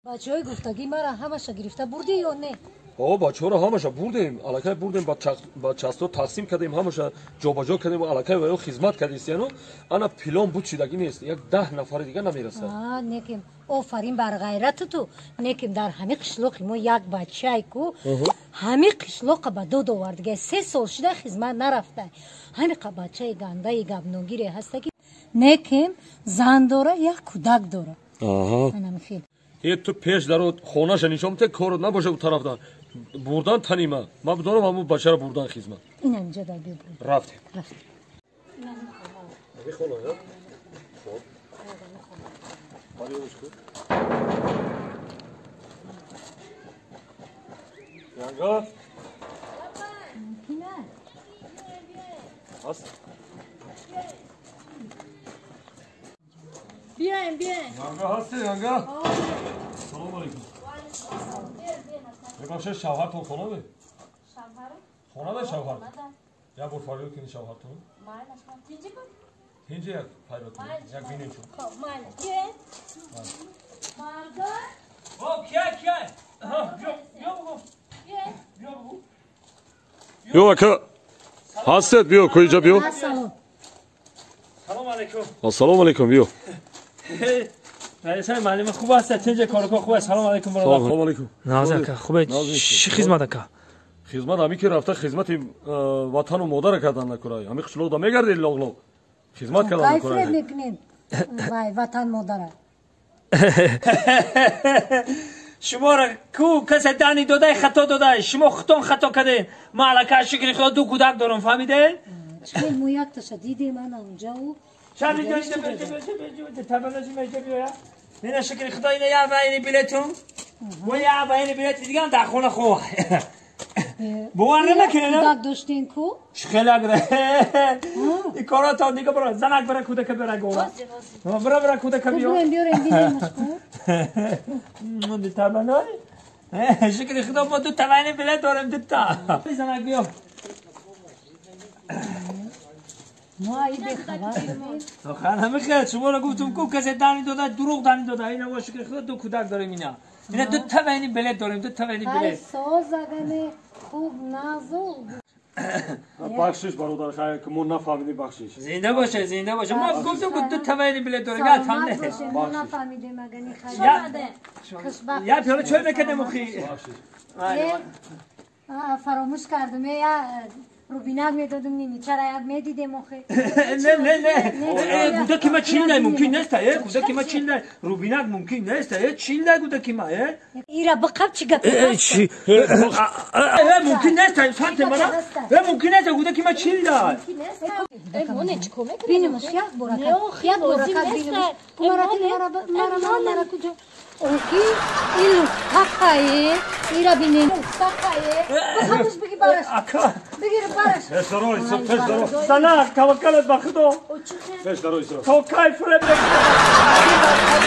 Бачаҳои гуфтагӣ мара ҳамаша гирифта бурдӣ ё не? О, бачаҳоро ҳамаша бурдем, аллакай бурдем, ба часто тақсим кардем, ҳамаша ҷобаҷо кардем, аллакай ва ё хизмат кардистияну ана пилон буд, шидагӣ нест, як 10 нафари дига намерасад. Неким, офарин бар ғайрату ту, неким дар ҳами қишлоқи мо як бачае ку ҳами қишлоқа ба дод овардига, 3 сол шида хизмат нарафта. Ҳамиқа бачаи гандаи гапногире ҳаста ки неким зан дора, як кӯдак дора. Анамихел. Е ту пеш даро хонаша нишон те корот набоша, у тарафдан бурдан танима. Ман бидонам ҳамун бачаро бурдан хизмат. Инам инҷа дар биё. Рафтем. Рафтем. Ами хона, я? Хоб. Барёш ку. Янга? Ҳаст? Биёем, биёем. Янга ҳасти, янга? Салом алейкум. Мебахшед, шавҳартон хона бе? Хона бе шавҳар? Як бор фарёд кунед шавҳартон. Тинҷи як фарёд кунед, як бинем шумо. Хоб, майлаш. Биёем. Марда. О, кия, кия? Биё, биё бугу. Биёем. Биё бугу. Ё ака, ҳастед, биё, куиҷа биё. Салом. Салом алейкум. Ассалому алейкум, биё. Раисай маълима хуб аст, тинҷа корко хуб аст. Салом алейкум, бародар. Салом алейкум. Нағз ака, хуб аст. Чӣ хизмат ака? Хизмат ҳами ки рафта хизмати ватану модара кардан накурай. Ҳами қишлоқда мегардед лоғлоғ. Хизмат кардан Кай фиреб накурай. мекунем вай ватан модара? Шуморо ку касе дани додай, хато додай. Шумо худтон хато кардед. Ман аллакай, шукри Худо, ду кӯдак дорам, фаҳмидед? Чӣ мо якташа дидем ана унҷа у. Шаби биёя. Ина, шукри Худо, ина як вайни билетум. Ва як вайни билети дигам дар хона хоб. Бовар намекунед? Кӯдак доштен ку? Чӣ хеле агра. И коротон дига бара, занак бара, кӯдака бара гова. Бара, бара, кӯдака биё. Биёрем, биёрем, бинемаш ку. Табаной. Шукри Худо, мо ду та вайни билет дорем, ду та. Занак биё. Мо аи бехабар будем. Охир ҳамихел шуморо гуфтум ку касе дани дода, дурӯғ дани дода. Ина мо, шукри Худо, ду кӯдак дорем ина. Ина ду та вайни билет дорем, ду та вайни Ай билет. созагане хуб назу. Бахшиш, бародар, хайр ки мо нафаҳмидем, бахшиш. Зинда боше, зинда боше. Мо гуфтум ку ду та вайни билет дорем. Я там Саломат не. бошем, мо нафаҳмидем агани хайр. Хушбахт. Я пиёла чой мекардем охи. Бахшиш. Э, фаромӯш кардум, э, я рубинак медодум, нини чара як медидем охе. Не, не, не. Кӯдаки ма чилдай мумкин нест, э? Кӯдаки ма чилдай. Рубинак мумкин нест, э? Чилдай кӯдаки ма, э? Ира биқаб, чӣ гап? Чи? Э, мумкин нест, санте мана. Э, мумкин нест, кӯдаки ма чилдай. Моне чӣ кор мекунед? Бинемаш як бора, Не, охи, як бора лозим кад нест. бинемаш. Мара ти, мара, мара, мара, мара куҷо? Охи, ин луфтақае, ира бинем. Луфтақае. Бихабаш, биги бараш. Ака. Бигир бараш. Пеш даро, Исо, пеш даро. Занак, таваккалат ба Худо. Пеш даро, Исо. То кай фиреб мекунад?